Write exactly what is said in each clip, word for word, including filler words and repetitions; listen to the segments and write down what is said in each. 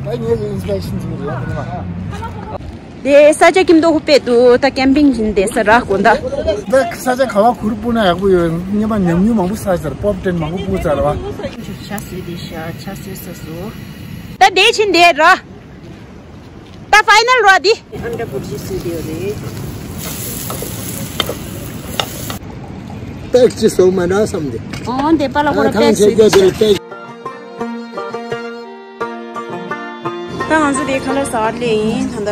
ད་ངས་ཨིན་སི་པེག་ཤན་བྱེད་ཀྱི་རེད། དེ་ས་ཆ་ཁྱིམ་དུ་ཧུ་པེ་དུ་ད་ཀེམ་པིང་བྱིན་དེ་ས་རག་གོ་ད། ད་ས་ཆ་ག་བ་གུར་སྤོ་ན་ཡག་པོ་ཡོད། ཉེ་མ་ཉམས་མྱོང་མང་པོ་ས་ཟེར་པོབ་ཏན་མང་པོ་སྤོ་ཚར་བ། ཆ་སོས་དེ་ཤ་ཆ་སོས་ས་སོ། ད་དེ་ཕྱིན་དེ་ར། ད་ཕའི་ནལ་ར་དེ། ཨན་ཌར་པུ་ཇི་སི་ཏུ་ཌི་ཡོ་རེད། པེག་ཅི་སོ་མ་ན་སམ་དེ། ཨོ་འདི་པ་ལ་ཁོ་ར་པེག་སི། ད་ང་ཚོ་དེ་ཁ་ལག་ཟ་བར་སླེབས་ཡིན་ད་ལྟ།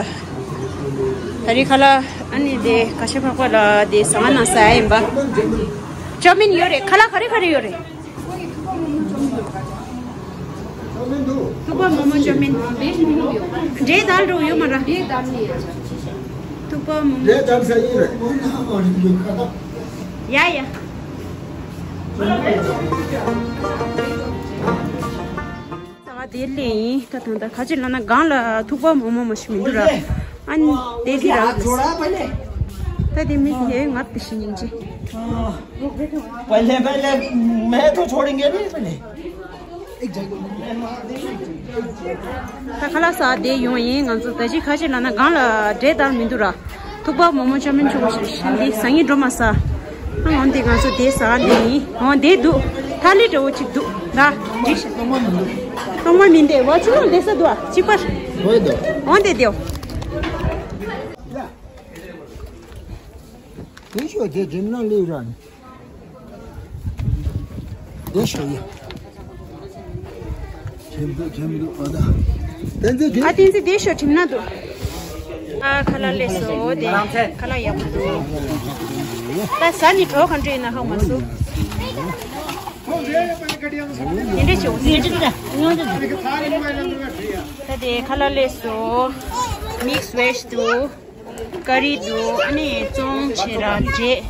ད་རེས་ཁ་ལག་ཨ་ནི་དེ་ཁ་ཤས་ཕག་པ་ལ་དེ་ཟ་བ་ན་ཟ་ཡ་ཡིན་པ། ཅའོ་མིན་ཡོད་རེད། ཁ་ལག་ག་རེ་ག་རེ་ཡོད་རེད། ཐུག་པ་མོག་མོག་ཅའོ་མིན། འབྲས་དལ་འགྲོ་ཡོད་མ་ར། ཐུག་པ་མོག་མོག་ཡ་ཡ། ཟ་བ་དེ་ལས་ཡིན་ད་ད་ད་ཁ་ཅིག་ལ་ན་སྒང་ལ་ཐུག་པ་མོག་མོག་མ་ཞིག་མི་འདུག་ར། ཨ་ནི་དེ་དེ་ར་ད་དེ་མི་དེ་ངར་དེ་ཞིག་ཡིན་ཅི། पहले पहले मैं तो छोड़ेंगे नहीं पहले। ད་ཁ་ལག་ཟ་བསྡད་ཡོང་ཡིན། ང་ཚོ་ད་ཅི་ཁ་ཅིག་ལ་ན་སྒང་ལ་འབྲས་དལ་མི་འདུག་ར། ཐུག་པ་མོག་མོག་ཅའོ་མིན་ཆུང་བ་ཞིག་ཤིང་འདི་ཟ་ངེས་འགྲོ་མ་ཟ། ཨང་འོང་དེ་ང་ཚོ་དེ་ཟ་འདི་ཡིན། འོང་དེ་འདུག་ཐ་ལི་འདྲ་བོ་ཅིག་འདུག་ད་འགྲིག་ཤག་གཏོང་མ་མི་འདུག་བ་ཅི་ལོ་དེ་ས་འདུག་ཨ་ཅིག་པར། འོང་དེ་དེའོ། དེ་ཤོ་དེ་དེ་ན་ལེ་ར་ནི། དེ་ཤོ་ཡ། ཁྱེད་འདུག་ཁྱེད་མི་འདུག་ཨ་ད། དེ་འདི་དེ། ཨ་དེ་འདི་དེ་ཤོ་ཁྲིམས་ན་འདུག་ཨ་ཁ་ལག་ལས་སོ་དེ། ཁ་ལག་ཡག་པོ་འདུག་ད་ཟ་ནི་གྲོགས་ག་འདྲ་ཡིན་ན་ཧ་མ་སོ། དེ་འདྲ་བྱུང་། ད་དེ་ཁ་ལག་ལས་སོ། མིག་སི་ཝེཇ་འདུག་ཀ་རི་འདུག་ཨ་ནི་ཙོང་ཆེ་ར་འབྲས།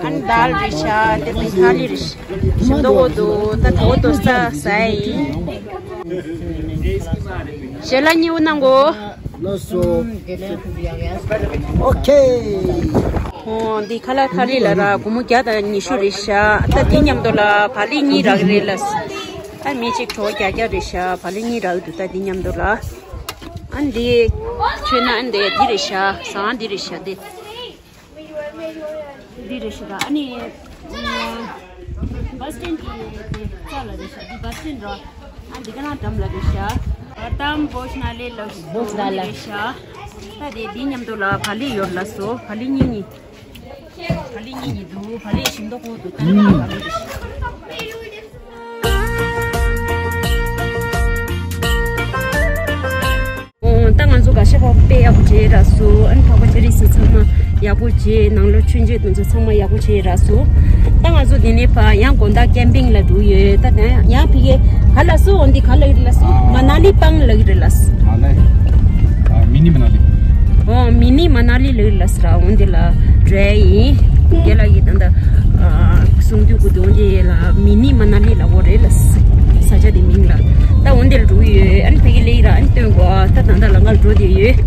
ཨ་ནི་དལ་རེད་ཤག་དེ་ནི་ཐ་ལི་རེད་ཤག་ཞིམ་མདོག་པོ་འདུག་ད་དོ་དོ་ས་ཟ་ཡིན། ཞལ་ལག་གཉིས་པོ་གནང་གོ། ལགས་སོ། ཨོ་ཁེ། ཨོ་འདི་ཁ་ལག་ཐ་ལི་ལ་ར་སྒོར་མོ་བརྒྱ་དང་ཉི་ཤུ་རེད་ཤག་ད་འདི་མཉམ་དུ་ལ་བག་ལེབ་གཉིས་རག་གི་རེད་ལགས། ད་མི་གཅིག་གྲོ་བརྒྱ་བརྒྱ་རེད་ཤག་བག་ལེབ་གཉིས་རག་གི་འདུག་ད་འདི་མཉམ་དུ་ལ། ཨ་འདི་མཆོད་ན་ཨ་འདི་འདི་རེད་ཤག་ཟངས་འདི་རེད་ཤག་འདི། འདི་རེད་ཤག་ཨ་ནི་བ་སི་ཊན་གྱི་རྩ་ལ་རེད་ཤག་འདི་བ་སི་ཊན་རོ། ཨ་འདི་ག་ན་འགྲམ་ལ་རེད་ཤག་བར་དམ་བོ་ཤ་ན་ལེ་ལ་བོ་ཤ་ན་ལེ་རེད་ཤག་ད་དེ་འདི་མཉམ་དུ་ལ་བག་ལེབ་ཡོད་ལ་སོ་བག་ལེབ་གཉིས་གཉིས། བག་ལེབ་གཉིས་གཉིས་འདུག་བག་ལེབ་ཞིམ་མདོག་པོ་འདུག་ད་ནི་བག་ལེབ་རེད་ཤག་ཨོ། ད་ང་ཚོ་ག་ཤ་ཕག་དཔེ་ཡག་པོ་བྱས་རག་སོང་། ཨ་ནི་ཕག་པ་ཅི་རིགས་སི་ཚང་མ་ཡག་པོ་བྱས། ནང་ལོ་ཆུན་ཆེ་དུ་ཚོ་ཚང་མ་ཡག་པོ་བྱས་རག་སོང་། ད་ང་ཚོ་དེ་ནས་ཕ་ཡང་དགོང་དག་ཀེམ་པིང་ལ་འགྲོ་ཡོད། ད་ད་ཡང་ཕི་གེ་ག་ལ་སོ་འོན་ཏེ་ག་ལ་ཡོད་ལ་སོ་མ་ན་ལི་པང་ལ་ཡོད་རེད་ལ་སོ། མ་ན་ལི། ཨ། མི་ནི་མ་ན་ལི། ཨོ། མི་ནི་མ་ན་ལི་ལ་ཡོད་ལ་སོ་ར། འོན་ཏེ་ལ་འགྲོ་ཡིན། དེ་ལ་ཡི་ད་ད་གསུང་དུས་གུ་དོན་དེ་ལ་མི་ནི་མ་ན་ལི་ལ་འོ་རེད་ལ་སོ། ས་ཆ་དེ་མིང་ལ་ད་འོན་ཏེ་ལ་འགྲོ་ཡོད། ཨ་ནི་ཕི་གེ་ལ་ཡི་ར་ཨ་ནི་སྟོན་གོ་ད་ད་ད་ལ་ང་འགྲོ་དེ་ཡོད།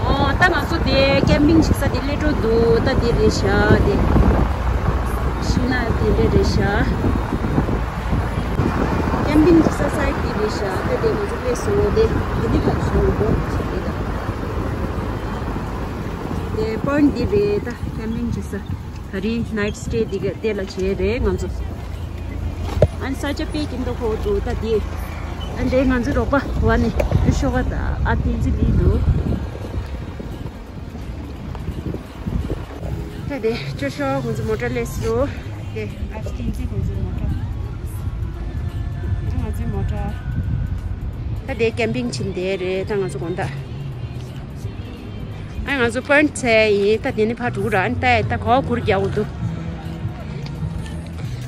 ཨོ། ད་ང་ཚོ་དེ་ཀེམ་པིང་བྱེད་ས་དེ་སླེབས་འགྲོ་འདུག་ད་དེ་རེད་ཤག་དེ་ཤི་ན་དེ་འདྲ་རེད་ཤག་ཀེམ་པིང་བྱེད་ས་སའིཊ་དེ་རེད་ཤག་ད་དེ་ང་ཚོ་སླེབས་སོང་། དེ་དེ་འདི་ཕར་ཚུར་འགྲོ་བྱེད་དེ་ད། དེ་པོའིནཊ་འདི་རེད། ད་ཀེམ་པིང་བྱེད་ས། ད་རིང་ནའིཊ་སི་ཊེ་འདི་ག་དེ་ལ་བྱས་རེད་ང་ཚོ། ཨ་ནི་ས་ཆ་དཔེ་སྐྱིད་མདོག་ཁ་པོ་འདུག་ད་དེ། ཨ་འདྲའི་ང་ཚོ་རོགས་པ་བ་ནི་དུ་ཤོག་ག་ད་ཨ་ཕན་ཚུན་འདི་འདུག་ད་དེ་ཅོ་ཤོག་ང་ཚོ་མོ་ཊ་སླེབས་སོང་། དེ་ཨ་ཕན་ཚུན་ང་ཚོའི་མོ་ཊ། ད་ང་ཚོའི་མོ་ཊ། ད་དེ་ཀེམ་པིང་ཕྱིན་བསྡད་རེད་ད་ང་ཚོ་དགོང་དག་ཨ་ང་ཚོ་པོའིནཊ་ཚད་ཡིན། ད་དེ་ནི་ཕར་འགྲོ་ར། ཨ་ནི་ད་ད་གོ་བ་གུར་རྒྱག་འོ་འདུག་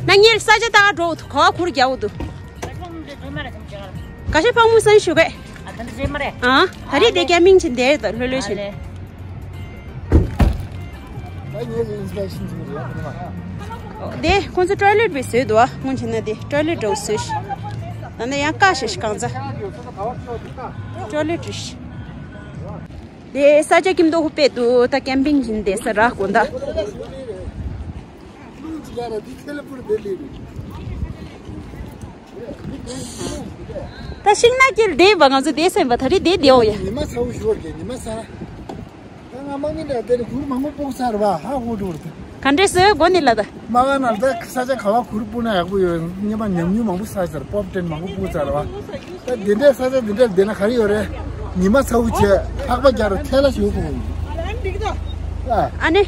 ན་ངེར་ས་ཆ་ད་འགྲོ་གོ་བ་གུར་རྒྱག་འོ་འདུག་ག་ཤ་ཕག་མོ་སན་ཞུ་གས། ཨ་ད་རེས་དེ་ཀེམ་པིང་ཕྱིན་བསྡད་རེད་ད་ལྷོད་ལྷོད་ཕྱིན། དེ་ཁོང་ཚོ་ཊོའི་ལེཊ་བས་བཟོས་འདུག་ཨ་སྔོན་ཕྱིན་ན་དེ་ཊོའི་ལེཊ་འདྲ་བོ་བཟོས་ཤག་ད་ནི་ཡང་ཀ་ཞེས་ཤིག་གང་ཚ། ཊོའི་ལེཊ་རེད། དེ་ས་ཆ་ཁྱིམ་དུ་ཧུ་པེ་དུ་ད་ཀེམ་པིང་བྱིན་དེ་ས་རག་གོ་ད། ད་ཤིང་ནགས་ཀྱི་བསྡད་པ་ང་ཚོ་བསྡད་སེམས་པ་ད་རེས་བསྡད་བསྡད་འོ་ཡ། ཉི་མ་ཚ་བོ་ཞུ་བར་གྱི་ཉི་མ་ཚ། ད་ང་མ་ངི་ལ་དེ་ནི་གུར་མང་པོ་སྤུག་ཚར་བ་ཧ་ཧུ་འགྲོ་རེད། ག་འདྲས་སོ་སྒོ་ནི་ལ་ད། མ་ག་ན་ད་ས་ཆ་ག་བ་གུར་སྤུག་ན་ཡག་པོ་ཡོད། ཉི་མ་ཉམས་མྱོང་མང་པོ་ཚར་ཚར་པོབ་ཏྲེན་མང་པོ་སྤུག་ཚར་བ། ད་འདི་འདྲའི་ས་ཆ་འདི་འདྲར་བསྡད་ན་ག་རེ་ཡོད་རེད། ཉི་མ་ཚ་བོ་བྱས་ལྷགས་པ་རྒྱག་རུ་ཐལ་ལ་ཞུ་གོ། ཨ་ནི།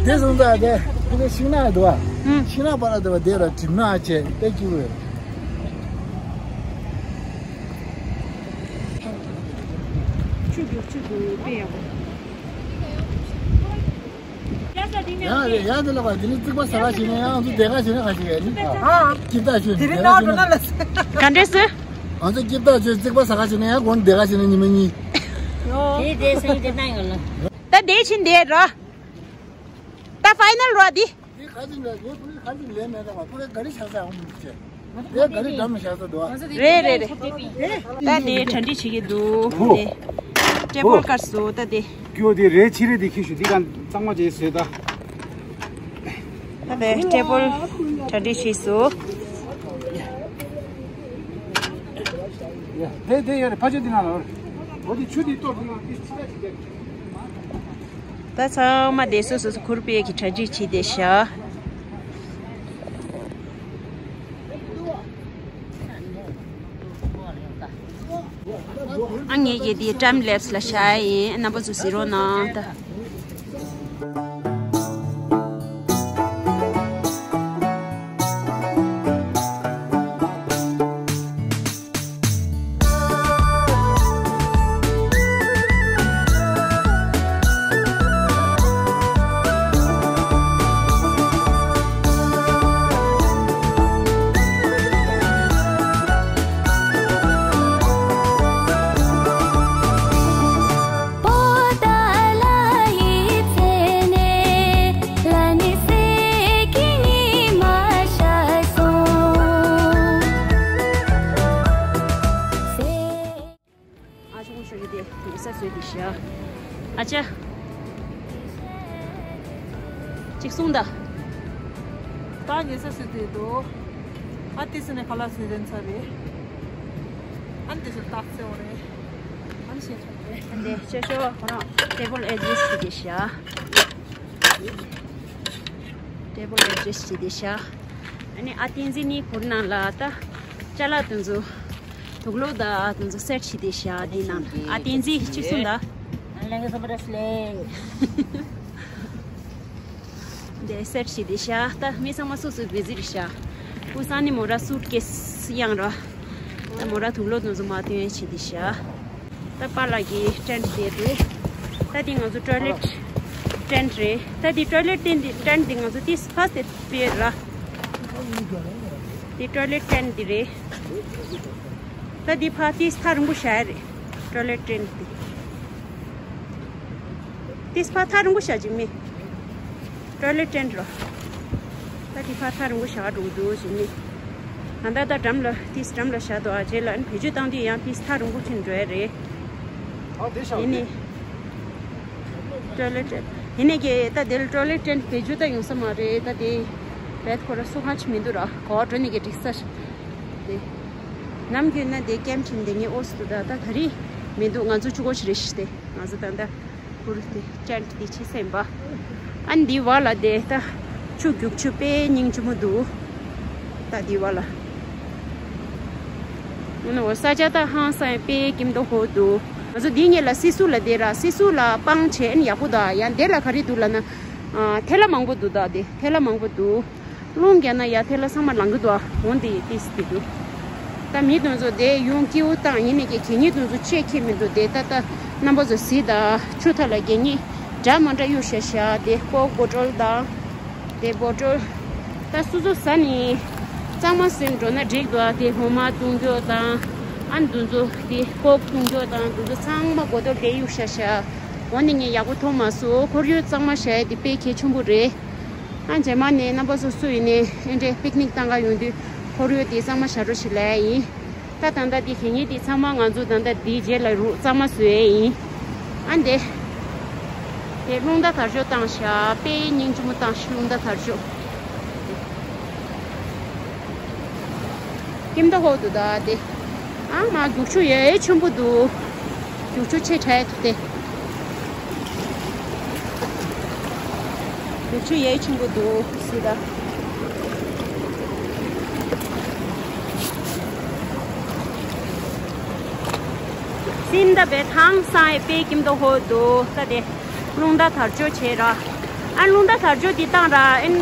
དེ་སོང་ཙང་དེ་དེ་ནི་ཤིང་ནགས་འདུག་བ། ཤིང་ནགས་པ་ལ་འདུག་བ་དེ་ར་གྲིམ་ནག་བྱས་དེ་སྐྱིད་པོ་ཡོད། ཆུ་རྒྱུག་ཆུ་རྒྱུག་དཔེ་ཡག་པོ། ཡང་རེད་ཡང་དེ་ལ་བ་དེ་ནི་རྩིག་པ་ཟ་ག་བྱེད་ན་ཡང་ང་ཚོ་བསྡད་ག་བྱེད་ན་ག་ཞིག་ཡ་ནི་ཨ་སྐྱིད་ཐག་ཆོད་ནི་བསྡད་ག་བྱེད་ན་ག་འདྲས་སོ། ང་ཚོ་སྐྱིད་ཐག་ཆོད་རྩིག་པ་ཟ་ག་བྱེད་ན་ཡང་དགོང་བསྡད་ག་བྱེད་ན་ཉི་མ་གཉིས། དེ་དེ་སེང་དེ་ན་ཡོང་ལ། ད་དེ་ཕྱིན་དེ་ར། ད་ཕའི་ནལ་ར་དེ། དེ་ག་ཅིག་ལ་ངའི་བུ་ག་ཅིག་ལས་མེད་ད་བ་ཁོ་ལས་ག་རེ་ཆགས་ས་ཡོང་མི་འདུག་ཅེས། དེ་ག་རེ་འགྲམ་ལ་བཞག་ས་འདུག་བ། རེད་རེད་རེད། ད་དེ་གྲ་སྒྲིག་བྱེད་ཀྱི་འདུག་དེ། ཊེ་བལ་དཀར་སོ་ད་དེ། ཀྱོ་དེ་རེད་ཕྱི་རེད་དེ་ཁྱི་ཤུ་འདི་ག་གཙང་མ་བྱས་བཟོས་ད། ད་དེ་ཊེ་བལ་གྲ་སྒྲིག་བྱས་སོ། ཡ་དེ་དེ་ཡ་རེད་ཕ་ཆོས་འདི་ན་ལ་འོ་དེ་ཆུ་འདི་གཏོར་འདི་ན་དེ་ཕྱི་ད་ཅིག་རྒྱབ། ད་ཚང་མ་དེ་སོ་སོ་སོ་གུར་པའི་གི་གྲ་སྒྲིག་བྱས་ཏེ་བཞག་ཨ་ངེད་ཀྱི་དེ་ཊའིམ་ལེབས་ལ་བཞག་ཡིན། རྣམ་པ་ཚོ་གཟིགས་རོགས་གནང་ད། ཨ་ཆུང་ཆུང་གི་དེ་ཉེ་ས་བཟོས་དེ་ཤ། ཨ་ཅག་ཅིག་གསུངས་ད། ད་ཉེ་ས་བཟོས་དེ་འདུག་ཨ་ཏི་སི་ནས་ཁ་ལག་བཟོས་དེ་ཚར་རེད། ཨ་ནི་དེ་ཚོ་རྟགས་ཚེ་འོ་རེད། ཨ་ནི་ཤེས་ཆོག་རེད། འདི་ཤོ་ཤོ་ཁོ་རང་ཊེ་བལ་ཨེ་ཇེ་སི་ཊི་དེ་ཤ། ཊེ་བལ་ཨེ་ཇེ་སི་ཊི་དེ་ཤ། ཨ་ནི་ཨ་ཏི་ཟི་ནི་གུར་ནང་ལ་ད་ཅ་ལག་དེ་ཚོ། དུག་ལོག་དང་དེ་ཚོ་སེ་ཊི་བྱས་ཏེ་བཞག་དེ་ནང་ཨ་བསྟན་འཛིན་གཅིག་གསུངས་ད། ཨ་ལས་ཀ་སོ་པ་ར་སླེ། དེ་སེ་ཊི་བྱས་ཏེ་བཞག་ད་མི་ཚང་མ་སོ་སོའི་བི་ཛི་རེད་བཞག་ཀུ་སང་ནི་མོ་ར་སུཊ་ཀེ་སི་གཡང་ར། ད་མོ་ར་དུག་ལོག་དེ་ཚོ་མ་སྟོན་བྱས་ཏེ་བཞག་ད་པཱ་ལགས་ཀྱི་ཊེན་ཊི་དེ་རེད། ད་དེ་ང་ཚོ་ཊོའི་ལེཊ་ཊེན་ཊི་རེད། ད་དེ་ཊོའི་ལེཊ་ཊེན་ཊི་དེ་ང་ཚོ་དེ་ཕ་སྟེ་སྤེལ་ར། དེ་ཊོའི་ལེཊ་ཊེན་ཊི་དེ་རེད། ད་འདི་ཕར་ཏིས་ཐག་རིང་པོ་བཞག་ཡ་རེད། ཊོའི་ལེཊ་ཊེན་ཊི་འདི། ཏིས་ཕར་ཐག་རིང་པོ་བཞག་ཅིག་མེད། ཊོའི་ལེཊ་ཊེན་ཊི་རོ། ད་འདི་ཕར་ཐག་རིང་པོ་བཞག་འགྲོ་གི་འདུག་ཅིག་མེད། ད་ད་ད་འགྲམ་ལ་ཏིས་འགྲམ་ལ་བཞག་འདུག་ཨ་རྗེས་ལ་ཨ་ནི་བེད་སྤྱོད་བཏང་དུས་ཡང་ཏིས་ཐག་རིང་པོ་ཕྱིན་འགྲོ་ཡ་རེད། ཨ་དེ་བཞག་ཡིན་ནི། ཊོའི་ལེཊ་ཊེན་ཊི། ཡིན་ནི་གི་ད་དེ་ལ་ཊོའི་ལེཊ་ཊེན་ཊི་བེད་སྤྱོད་ད་ཡོང་ས་མ་རེད། ད་དེ་བེད་ཁོ་ར་སུ་ཧ་ཅི་མི་འདུག་ར་གོ་བ་འགྲོ་ནི་གི་འགྲིག་ས་ཞིག་དེ། ནམ་རྒྱུན་ན་དེ་ཀེམ་ཕྱིན་དེ་ངའི་ཨོ་སི་དུ་ད་ད་ད་རེས་མི་འདུག་ང་ཚོ་ཆུ་ཀོ་ཞིག་རེད་ཤི་སྟེ་ང་ཚོ་ད་ད་ཁུར་དེ་ཊེན་ཊི་དེ་ཕྱི་སེམས་པ། ཨ་ནི་འདི་བ་ལ་དེ་ད་ཆུ་རྒྱུག་ཆུ་དཔེ་སྙིང་རྗེ་མོ་འདུག་ད་འདི་བ་ལ། ཨ་ནི་འོ་ས་ཆ་ད་ཧང་སང་དཔེ་ཀིམ་དོ་ཧོ་འདུག་ང་ཚོ་འདི་ཉེ་ལ་སི་སུ་ལ་དེ་ར་སི་སུ་ལ་སྤང་བྱས་ཨ་ནི་ཡག་པོ་ད་ཡང་དེ་ལ་ག་རེ་འདུག་ལ་ན། ཨ་ཐལ་ལ་མང་པོ་འདུག་ད་དེ་ཐལ་ལ་མང་པོ་འདུག་རླུང་རྒྱག་ན་ཡ་ཐལ་ལ་ཚང་མ་ལང་གི་འདུག་ཨ། འོན་ཏེ་ཏིས་དེ་འདུག་ད་མི་དེ་ཚོ་དེ་ཡོང་སྐྱིད་པོ་བཏང་ཡིན་ནི་ཀྱི་གད་སྙིགས་དེ་ཚོ་ཆེ་ཁྱེད་མི་འདུག་དེ་ད་ལྟ་རྣམ་པ་ཚོ་གཟིགས་དང་ཆུ་ཐལ་ལ་གད་སྙིགས་འདྲ་མ་འདྲ་གཡུག་ཤ་ཤ་དེ་ཀོག་བོ་ཊོལ་དང་དེ་བོ་ཊོལ་ད་སོ་སོ་ཟ་ནི་གཙང་མ་ཟིན་འགྲོ་ན་འགྲིག་འདུག་ཨ། དེ་འོ་མ་བཏུང་རྒྱུ་དང་ཨ་འདུ་ཚོ་དེ་ཀོག་བཏུང་རྒྱུ་དང་འདུ་ཚོ་ཚང་མ་གོ་ཏོ་དེ་གཡུག་ཤ་ཤ་འོ་ནི་ངས་ཡག་པོ་མཐོང་མ་སོང་། ཁོར་ཡུག་གཙང་མ་བྱས་དེ་དཔེ་གལ་ཆེན་པོ་རེད། ཨ་རྗེས་མ་ནས་རྣམ་པ་ཚོ་སུ་ཡིན་ནའི་ཨེ་འདྲས་པིག་ནིག་བཏང་ག་ཡོང་དུས་ཁོར་ཡུག་དེ་གཙང་མ་བྱ་རོགས་ཞེས་ལབ་ཡ་ཡིན། ད་ད་ལྟ་འདི་གད་སྙིགས་འདི་ཚང་མ་ང་ཚོ་ད་ལྟ་འདིའི་རྗེས་ལ་རུ་གཙང་མ་བཟོ་ཡས་ཡིན། ཨ་འདི། དེ་རླུང་རྟ་དར་ལྕོག་བཏང་ཤག་དཔེ་སྙིང་རྗེ་མོ་བཏང་ཤག་རླུང་རྟ་དར་ལྕོག་སྐྱིད་མདོག་ཁ་པོ་འདུག་ད་དེ། ཨ་མ་རྒྱུག་ཆུ་ཡ་ཆེན་པོ་འདུག་རྒྱུག་ཆུ་ཆེ་དྲགས་འདུག་དེ། རྒྱུག་ཆུ་ཡ་ཆེན་པོ་འདུག་སྲིད་ད། སྲིད་ད་བས་ཐང་སང་ཡ་དཔེ་སྐྱིད་མདོག་ཁ་པོ་འདུག་ད་དེ། རླུང་རྟ་དར་ལྕོག་བྱས་ར། ཨ་རླུང་རྟ་དར་ལྕོག་འདི་བཏང་ར་ཨན།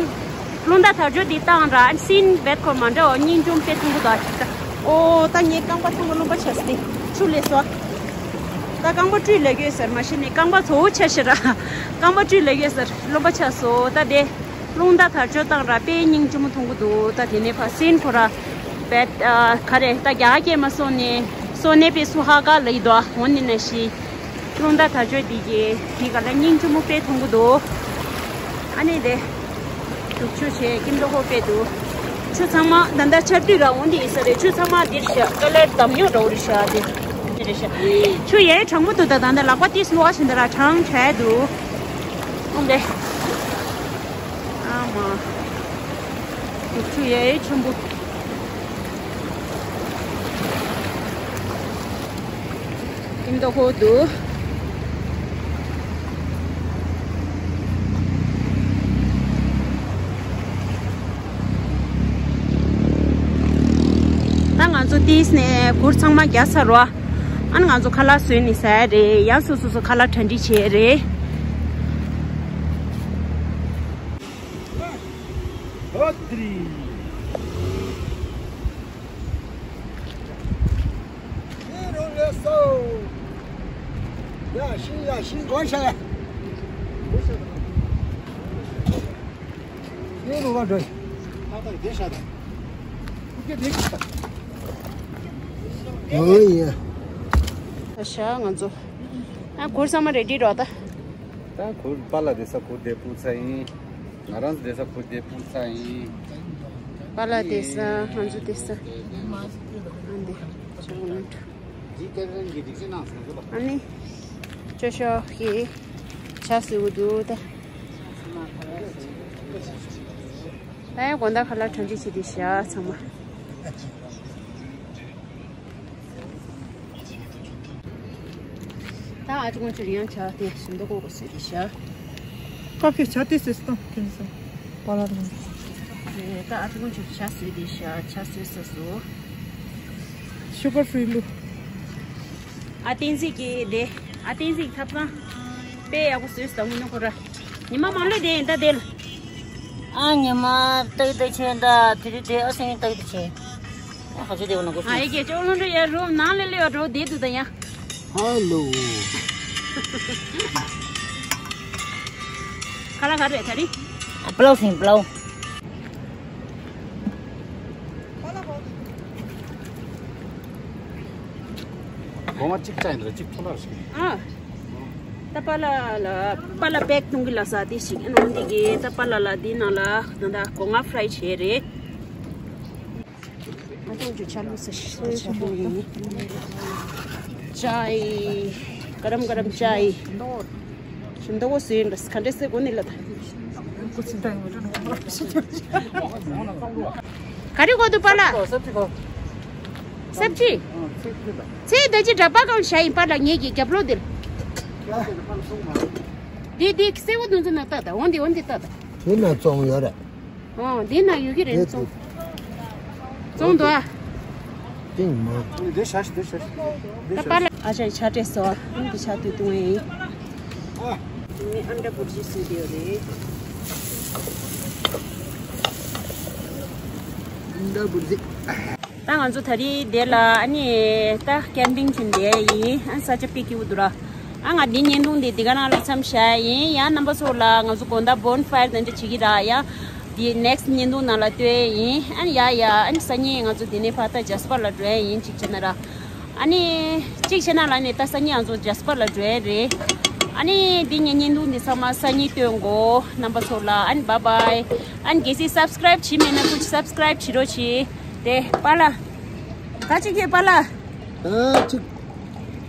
རླུང་རྟ་དར་ལྕོག་འདི་བཏང་ར་ཨན་སྲིན་བེད་ཁོ་མ་འདྲ་བ་སྙིང་རྗེ་མོ་དཔེ་ཐུང་གུ་དོ་ཨ་ཅིག་ད། ཨོ་ད་ངའི་རྐང་པ་ཐུང་གུ་རློན་པ་ཆགས་སི་ཆུ་ལས་སོ། ད་རྐང་པ་བཀྲུས་ལས་དགོས་ཟེར་མ་གཞི་ནས་རྐང་པ་ཚོ་བོ་ཆགས་ཤི་ར། རྐང་པ་བཀྲུས་ལས་དགོས་ཟེར་རློན་པ་ཆགས་སོ་ད་དེ། རླུང་རྟ་དར་ལྕོག་བཏང་ར་དཔེ་སྙིང་རྗེ་མོ་ཐུང་གུ་འདུག་ད་དེ་ནས་ཕ་སྲིན་ཁོ་ར། བེད་ཨ་ག་རེ་ད་རྒྱ་སྐྱེས་མ་སོང་ནས་སོ་ནས་པའི་སུ་ཧ་ག་ལ་ཡི་དོ་ཨ་འོ་ནི་ན་ཤི། རླུང་རྟ་དར་ལྕོག་འདི་གི་དེ་ག་ལ་སྙིང་རྗེ་མོ་དཔེ་ཐུང་གུ་འདུག་ཨ་ནི་དེ། རྒྱུག་ཆུ་བྱས་སྐྱིད་མདོག་ཁ་པོ་དཔེ་འདུག་ཆུ་ཚང་མ་ད་ལྟ་ཆར་དུས་ར་འོང་དེ་ཡིན་ས་རེད། ཆུ་ཚང་མ་འདིར་བཞག་ཀ་ལེར་འདམ་ཉོ་འགྲོ་རེད་བཞག་དེ། འདི་རེད་བཞག་ཆུ་ཡའི་གྲང་མོ་འདུག་ད་ད་ལྟ་ལག་པ་ཏིས་ལོག་བཞིན་ད་ར་གྲང་དྲགས་འདུག་འོང་དེ། ཨ་མ། རྒྱུག་ཆུ་ཡའི་ཆེན་པོ། སྐྱིད་མདོག་ཁ་པོ་འདུག་ད་ང་ཚོ་ཏིས་ནས་གུར་ཚང་མ་རྒྱག་ཚར་རོ། ཨ་ནི་ང་ཚོ་ཁ་ལག་བཟོས་ནས་ཟ་ཡ་རེད། ཡང་སོ་སོ་སོ་ཁ་ལག་གྲ་སྒྲིག་བྱས་རེད། ཨོ་ཏི་རི། ཤིང་རུ་ལས་སོ། ཡ་ཤིང་ཡ་ཤིང་གོན་ཤ་ཡ། ཤིང་རུ་བ་འགྲོ། ཨོ་ཡ། ཤ་ང་ཚོ། ཨ་གུར་ཚང་མ་རེ་ཌི་རོགས་ད། ད་གུར་པཱ་ལགས་བསྡད་ས་གུར་དེ་སྤུར་ཚར་ཡིན། ང་རང་ཚོ་བསྡད་ས་གུར་དེ་སྤུར་ཚར་ཡིན། པཱ་ལགས་བསྡད་ས་ང་ཚོ་བསྡད་ས། ཨ་འདི་ཆག་མི་འགྲོ། ཨ་ནི་ཅོ་ཤོ་གི་ཇ་བཟོས་འདུག་ད། ད་ཡང་དགོང་དག་ཁ་ལག་གྲ་སྒྲིག་བྱེད་དུས་བཞག་ཚང་མ། ད་ཨ་ཅོ་ཀུན་ཆུ་ཡང་ཇ་དེ་ཞིམ་མདོག་ཁ་པོ་བཟོས་ཏེ་བཞག་ཀ་ཕེ་ཇ་དེ་བཟོས་སོང་ཁྱེད་ཚོ། པཱ་ལགས་དང་། ད་ཨ་ཅོ་ཀུན་ཆུ་ཇ་བཟོས་ཏེ་བཞག་ཇ་བཟོས་ས་སོ། ཤུ་གར་ཕི་རི་ལུ། ཨ་བསྟན་འཛིན་གྱི་དེ། ཨ་བསྟན་འཛིན་གྱི་ཐབ་ཚང་། དཔེ་ཡག་པོ་བཟོས་སོང་ངུ་ནུ་ཁོ་ར། ཉི་མ་མང་ལོས་དེ་ཡིན་ད་དེ་ལ། ཨ་ཉི་མ་ཏག་ཏག་ཆེ་ད་དེ་རི་དེ་ཨ་སེང་ཏག་ཏག་ཆེ། ཨ་ཧ་ཅི་དེ་བ་ན་གོ་ཨ་ཡེ་གེ་ཅོ་ལོན་རེ་ཡ་རོ་ནང་ལེ་ལེ་བ་རོ་དེ་དུ་ད་ཡ། ཧ་ལོ། ཁ་ལག་ག་རེ་ད་རི། ཨ་པླའོ་སེང་པླའོ། སྒོ་ང་གཅིག་བཅག་ཡིན་ད་གཅིག་འཕྲོ་བརླག་ཞིག་ཨ། ད་པཱ་ལགས་ལ་པཱ་ལགས་པེག་གཏོང་གི་ལ་ས་དེ་ཞིག་ཨ་ནི་འདི་གི་ད་པཱ་ལགས་ལ་འདི་ནང་ལ་ད་ད་སྒོ་ང་ཕ་རའི་བྱས་རེད། ང་ཏང་ཅུ་ཆ་ལུ་ས་ཞིག་ཆ་ལུ་ཡིན། ཅའི། ཀ་རམ་ཀ་རམ་ཅའི། ཞིམ་མདོག་པོ་བཟོས་ཡིན་པས་ག་འདྲས་སེ་གོ་ནི་ལ་ད། ག་རེ་གོ་འདུག་པཱ་ལགས། སབ་ཅི། ཚེ་ད་ཅི་འདྲ་པ་གང་བྱ་ཡིན་པཱ་ལགས་ངེད་ཀྱི་རྒྱབ་ལོགས་འདིར། འདི་འདི་སེ་བོ་དུང་ཚོ་ན་ལྟ་ད་འོན་ཏེ་འོན་ཏེ་ལྟ་ད། དེ་ན་བཙོང་ཡོད་རེད། ཨོ་འདི་ན་ཡོད་ཀྱི་རེད་བཙོང་། བཙོང་འདུག་ཨ། ཏིང་མ། འདི་ཤ་ཤ་འདི་ཤ་ཤ། ད་པཱ་ལགས་ཨ་ཅག་ཆ་སྤྲད་སོ། འདི་ཆ་དུས་བཏུང་ཡིན། ཨ། ནི་ཨན་ཌ་བུར་ཇི་སུ་དེ་ཡོད་རེད། ཨན་ཌ་བུར་ཇི། ད་ང་ཚོ་ད་རེས་འདིར་ལ་ཨ་ནི་ད་ཀེམ་པིང་བྱེད་འདི་ཡིན། ཨ་ས་ཆ་པིག་གི་འུ་དུ་ར། ཨ་ང་འདི་བརྙན་ཐུང་འདི་འདི་ག་ནང་ལ་མཚམས་བཞག་ཡིན། ཡང་རྣམ་པ་ཚོ་ལ་ང་ཚོ་དགོང་དག་བོན་ཕ་ཡར་དེ་འདྲ་བྱེད་ཀྱི་ར། ཡང་འདི་ནེག་སི་བརྙན་ཐུང་ནང་ལ་སྟོན་ཡིན། ཨ་ནི་ཡ་ཡ་ཨ་ནི་སང་ཉིན་ང་ཚོ་འདི་ནས་ཕར་ད་ཇཱ་སི་པར་ལ་འགྲོ་ཡ་ཡིན། གཅིག་བྱས་ན་ར། ཨ་ནི་གཅིག་བྱས་ན་ལ་ནི་ད་སང་ཉིན་ང་ཚོ་ཇཱ་སི་པར་ལ་འགྲོ་ཡ་རེད། ཨ་ནི་འདི་ངའི་བརྙན་ཐུང་འདི་ཚང་མ་སང་ཉིན་སྟོན་གོ། རྣམ་པ་ཚོ་ལ་ཨ་ནི་བཱའི་བཱའི། ཨ་ནི་གལ་སྲིད་སབ་སི་ཀ་རའིབ་བྱས་མེད་ན་ཁུ་ཆུ་སབ་སི་ཀ་རའིབ་བྱེད་རོགས་བྱེད། དེ་པཱ་ལགས། ད་ཅིག་གི་པཱ་ལགས། ད་ཅིག་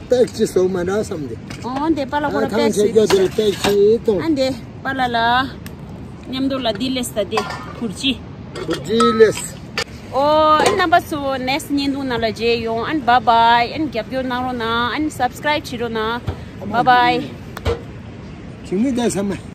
པེག་ཅིག་བཟོ་མ་འདྲ་བསམ་དེ། ཨོ་འདི་པཱ་ལགས་ཁོ་ལ་ཨ་ཐང་པེག་ཆད་ཟེར་རྒྱུ་དེ་ལ་པེག་ཅིག་གཏོང་། ཨ་འདི་པཱ་ལགས་ལ་མཉམ་དུ་ལ་འདི་ལས་ད་འདི་བུར་ཅི། བུར་ཅི་ལས། ཨོ་ཨན་རྣམ་པ་ཚོ་next་བརྙན་ཐུང་ནང་ལ་མཇལ་ཡོང་། ཨན་bye bye། ཨན་རྒྱབ་སྐྱོར་གནང་རོགས་གནང་། ཨན་subscribe་བྱེད་རོགས་གནང་། bye bye། ཁྱིམ་མི་བསྡད་ས་མ།